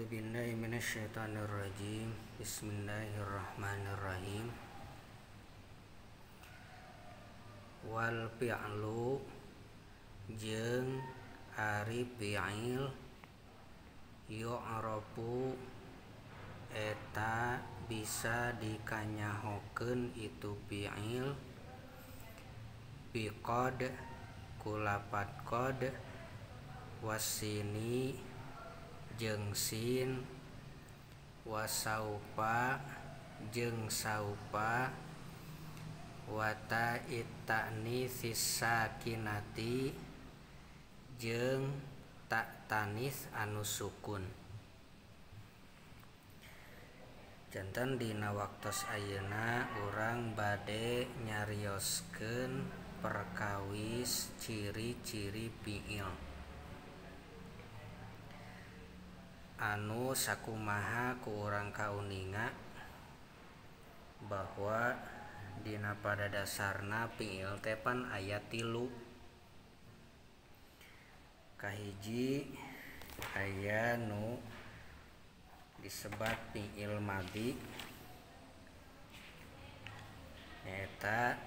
A'udzu billahi minasyaitonir rajim. Bismillahirrahmanirrahim. Wal fi'lu jeung ari fi'il yu'rafu eta bisa dikanyahokeun itu fi'il biqad kulapat qad wasini jeung sin wasaupa jeung saupa wata itani sakinati jeung tak tanis anu sukun. Janten dina waktos ayeuna urang bade nyarioskeun perkawis ciri-ciri fi'il anu sakumaha ku urang kauninga bahwa dina pada dasarna fi'il teh pan aya tilu. Kahiji aya nu disebat fi'il madhi nyaeta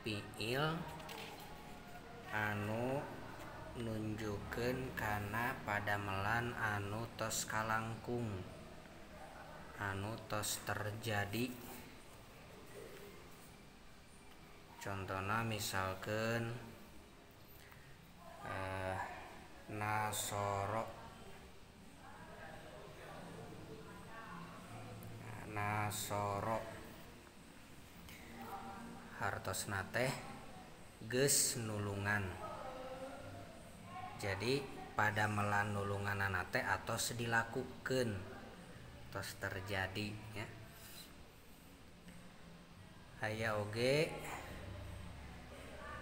fi'il anu nunjukeun kana padamelan anu tos kalangkung, anu tos terjadi. Contohna misalkeun nasoro, nasoro hartosna teh geus nulungan. Jadi padamelan nulunganana teh atos dilakukeun, tos terjadi ya. Aya oge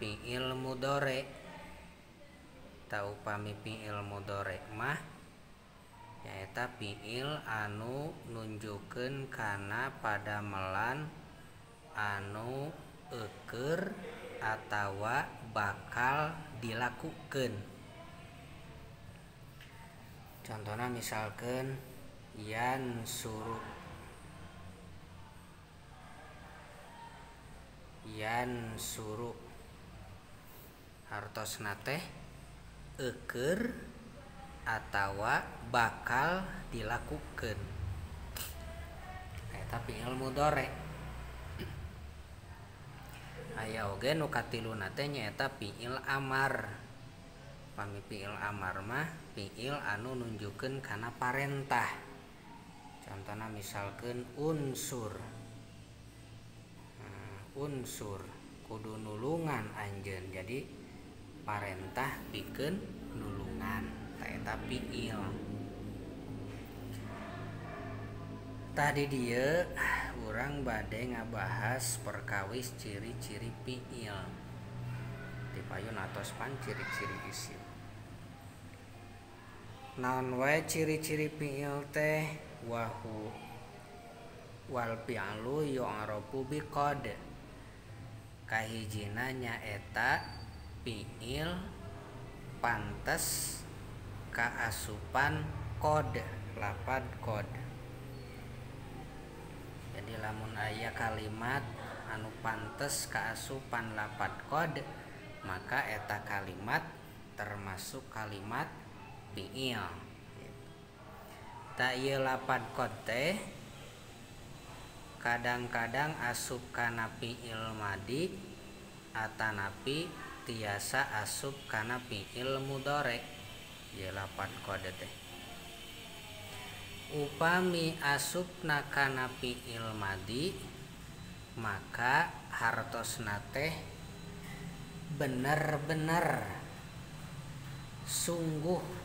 fi'il mudhari. Ta upami fi'il mudhari mah nyaeta fi'il anu nunjukeun kana padamelan anu eukeur atawa bakal dilakukeun. Contohna misalkeun yansuru, yansuru hartosna teh eukeur atawa bakal dilakukeun. Eta fi'il mudhari. Aya oge nu katiluna teh nyaeta fi'il amar. Pami fi'il amar mah fi'il anu nunjukeun kana parentah. Contohna misalkeun unsur. Unsur kudu nulungan anjeun. Jadi parentah pikeun nulungan, eta fi'il. Tadi dieu urang bade ngabahas perkawis ciri-ciri fi'il. Dipayun atos pan ciri-ciri isim. Naon wae ciri-ciri fi'il teh? Wahu wal fi'lu yu'rafu biqad. Kahijina nyaeta fi'il pantes kaasupan qad, lapad qad. Jadi lamun aya kalimat anu pantes kaasupan lapad qad, maka eta kalimat termasuk kalimat fi'il. Ta ieu lapad qad teh kadang-kadang asup kana fi'il madi atanapi tiasa asup kana fi'il mudhari. Ieu lapad qad teh upami asupna kana fi'il madi maka hartosna teh bener-bener sungguh.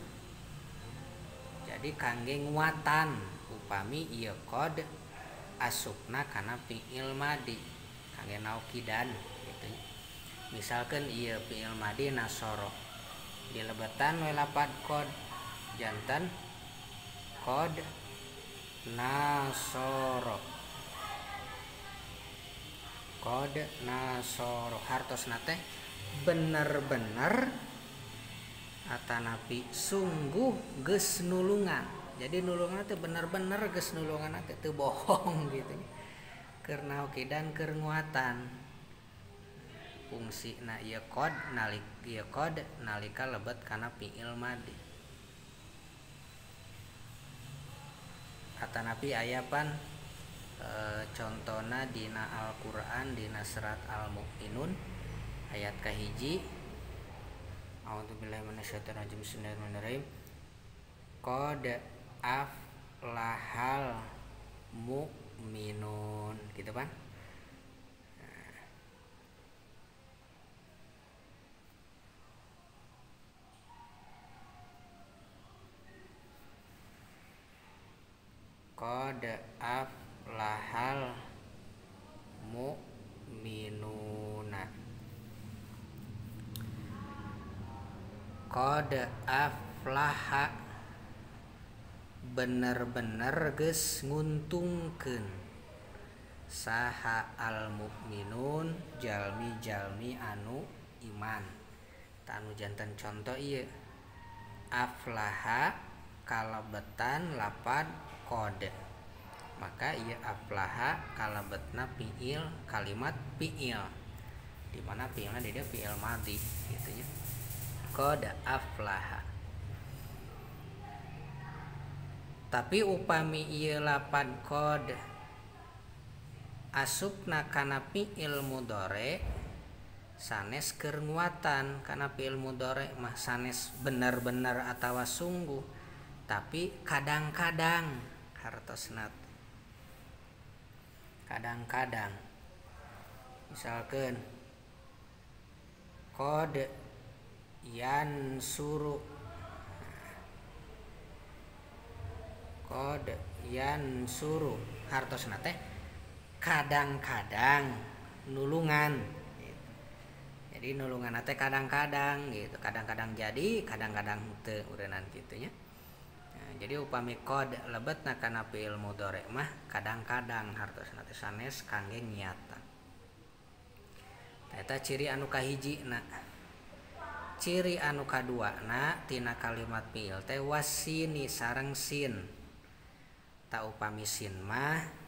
Jadi kangge nguatan upami ieu qad asupna kana fi'il madi kangge naukidan gitu. Misalkan ieu fi'il madi nasoro dilebetan we lapad qad janten qad nasoro, qad nasoro hartosna teh bener-bener Atanapi sungguh geus nulungan. Jadi nulungan teh bener-bener geus nulungan teh teu bohong gitu. Keur naukidan keur nguatan. Fungsina ieu qad nalik ieu qad nalika lebet kana fi'il madi. Atanapi aya pan contona dina Al-Qur'an dina surat Al-Mu'minun ayat kahiji. A'udzubillahi minasyaitonirrajim. Bismillahirrahmanirrahim. Qad aflahal mu'minun gitu pan. Qad aflahal mu'minuna. Qad aflaha bener-bener geus nguntungkeun saha al mukminun jalmi-jalmi anu iman. Tah anu janten conto ieu aflaha kalebetan lapad qad, maka ieu aflaha kalebetna fiil kalimat fiil di mana fiilna di dieu fiil madhi gitu nya. Qad aflaha. Tapi upami ieu lapad qad asupna kana fiil mudhari sanes keur nguatan, kana fiil mudhari mah sanes bener-bener atawa sungguh, tapi kadang-kadang hartosna kadang-kadang. Misalkan qad yansuru, qad yansuru hartosna teh kadang-kadang nulungan. Jadi nulungan teh kadang-kadang gitu, kadang-kadang jadi, kadang-kadang henteu urenan kitu nya. Nah, jadi upami qad lebetna kana fiil mudhari mah kadang-kadang hartosna teh sanes kangge niatan. Eta ciri anu kahijina. Ciri anu kaduana tina kalimat fiil teh wasini sareng sin. Ta upami sin mah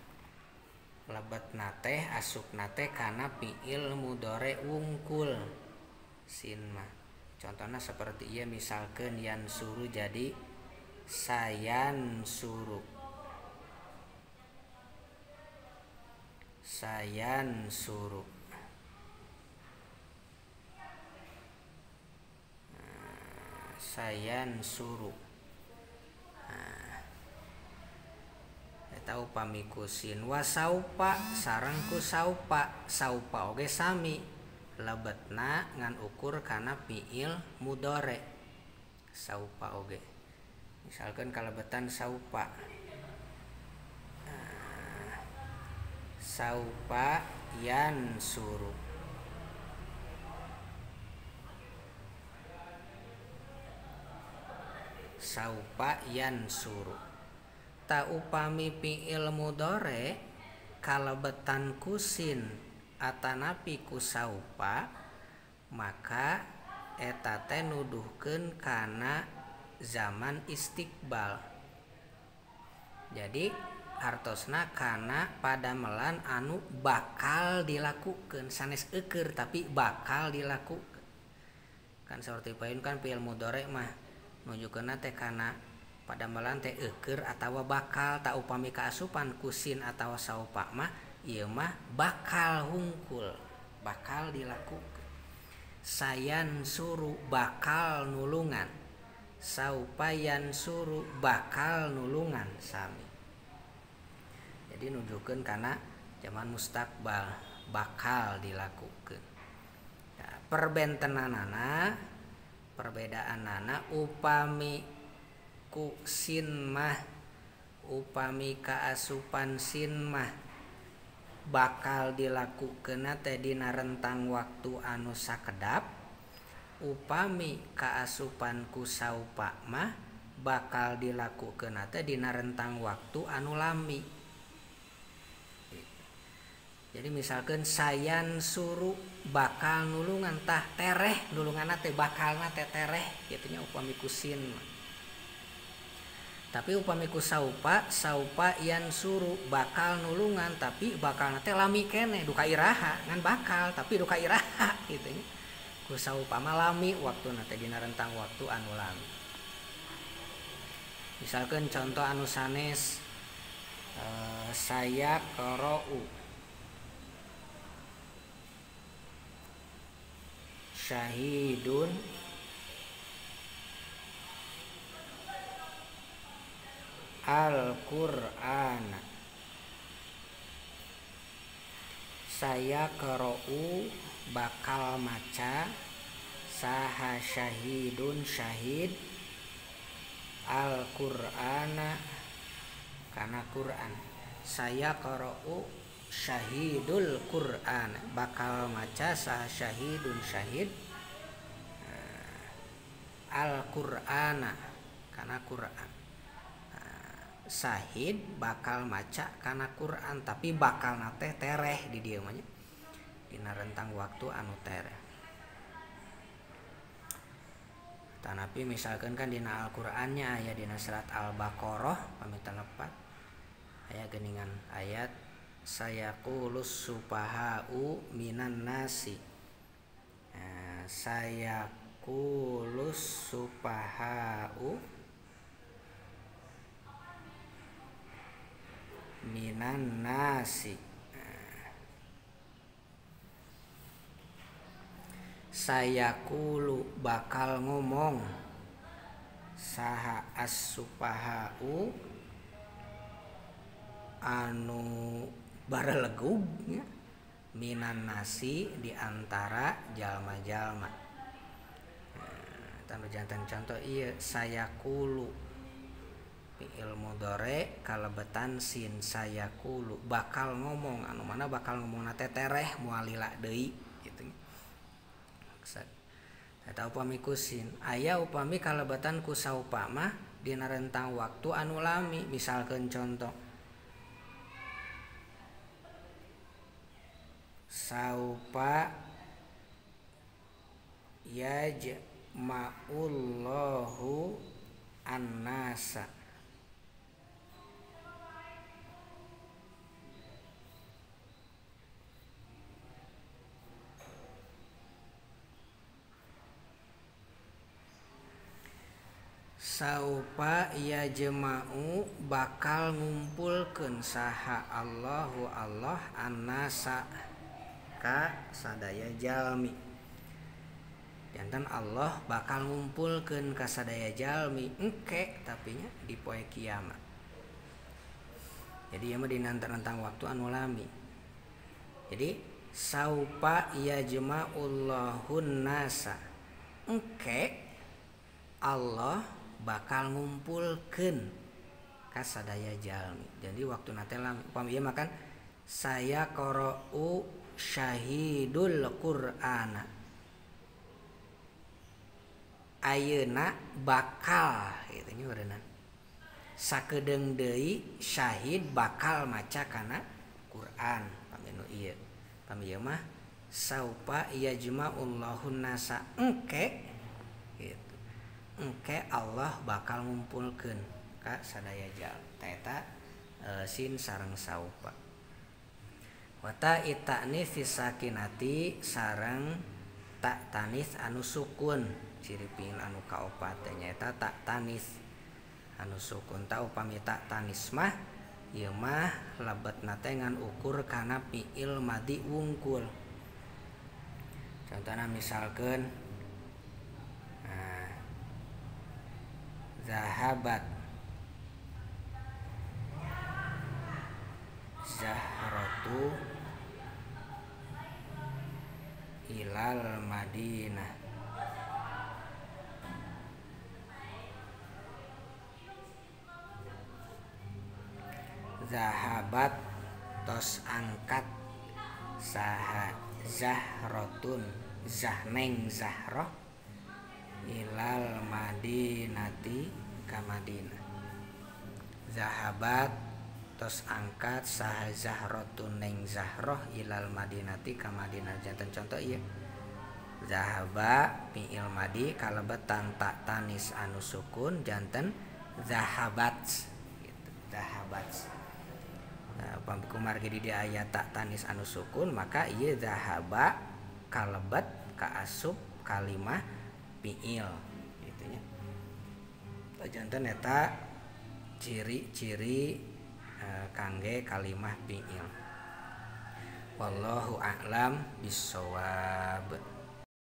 lebetna teh asupna teh kana fiil mudhari wungkul sin mah. Contohna seperti ieu misalkeun yansuru jadi sayansuru. Sayansuru. Sayansuru. Nah, eta upami ku sin wa saupa sareng ku saupa, saupa oge sami lebetna ngan ukur kana fiil mudhari saupa oge. Misalkan kalebetan saupa. Nah, saupa yansuru. Saupa yansuru. Ta upami fiil mudhari kalebetan ku sin atanapi ku saupa, maka eta teh nuduhkeun kana zaman istiqbal. Jadi hartosna kana padamelan anu bakal dilakukeun, sanes eukeur tapi bakal dilakukeun. Kan saurti payun kan fiil mudhari mah nunjukkeunna teh kana padamelan teh eukeur atawa bakal. Ta upami kaasupan ku sin atawa saupa mah ieu mah bakal hungkul, bakal dilakukeun. Sayansuru bakal nulungan, saupa yansuru bakal nulungan sami. Jadi nunjukkeun kana zaman mustakbal bakal dilakukeun. Nah, perbentenanana, perbedaanana upami ku sin mah, upami kaasupan sin mah bakal dilakukeunna teh dina rentang waktu anu sakedap. Upami kaasupan ku saupa mah bakal dilakukeunna teh dina rentang waktu anu lami. Jadi misalkan sayan suruh bakal nulungan tah tereh nulunganna teh bakalna teh tereh kitu nya upami ku sin. Tapi upami ku saupa, saupa yan suruh bakal nulungan tapi bakalna teh lami keneh duka iraha ngan bakal tapi duka iraha kitu nya. Ku saupa mah lami waktuna teh dina rentang waktu anu lami. Misalkan contoh anu sanes saya qara'u syahidun Al-Qur'an. Saya qara'u bakal maca saha syahidun syahid Al-Qur'ana kana Qur'an. Saya qara'u syahidul Qur'an bakal maca saha syahidun syahid Al-Qur'ana kana Qur'an. Sahid bakal maca kana Qur'an tapi bakal teh tereh di dieu mah nya dina rentang waktu anu tereh. Tanapi misalkan kan dina Al-Qur'annya aya dina surat Al-Baqarah pamitan lepat aya geuningan ayat sayaqulus supaha'u minan nasi. Sayaqulus supaha'u minan nasi. Sayaqulu bakal ngomong saha as-supaha'u anu barelegug nya minan nasi di antara jalma-jalma. Nah, jantan contoh ieu sayaqulu fi'il mudhari kalebetan sin sayaqulu bakal ngomong anu mana bakal ngomongna teh tereh moal lila deui kitu. Eta upami ku sin aya upami kalebetan ku saupa mah dina rentang waktu anu lami. Misalkeun contoh saupa yajma'ullahu annasa. Saupa yajma'u bakal ngumpulkeun saha Allahu Allah annasa ka sadaya jalmi. Jantan Allah bakal ngumpulkeun ka sadaya jalmi engke tapi nya di poe kiamat. Jadi ieu mah dina rentang waktu anu lami. Jadi saupa yajma'ullahun nasa engke Allah bakal ngumpulkeun ka sadaya jalmi. Jadi waktu nate lami. Upami ieu makan saya qara'u syahidul Qur'ana. Ayeuna bakal kitu nya ureunan. Sakedeung deui syahid bakal maca kana Qur'an. Pami nu ieu. Pami ieu mah saupa yajma'ullahu nasa engke gitu. Engke Allah bakal ngumpulkeun ka sadaya jalmi. Ta eta sin sareng saupa. Wata ita'nis sakinati sareng tak tanis anu sukun. Ciri fi'il anu kaopat teh nyaeta tak tanis anu sukun. Ta upami tak tanis mah ieu mah lebetna teh ngan ukur kana fi'il madi wungkul. Contohna misalkeun zahabat zahratu ilal Madinah. Zahabat tos angkat saha zahrotun zahneng zahroh ilal madinati ka Madinah. Zahabat tos angkat saha Zahratun neng Zahroh ilal Madinati ka Madinah. Janten contoh ieu zahaba fi'il madi kalebetan ta tanis anu sukun janten zahabat gitu, zahabat. Nah, upami kumargi di dieu aya ta tanis anu sukun maka ieu zahaba kalebet kaasup kalimah fi'il gitu nya. Janten eta ciri-ciri kangge kalimah fi'il. Wallahu a'lam bissawab.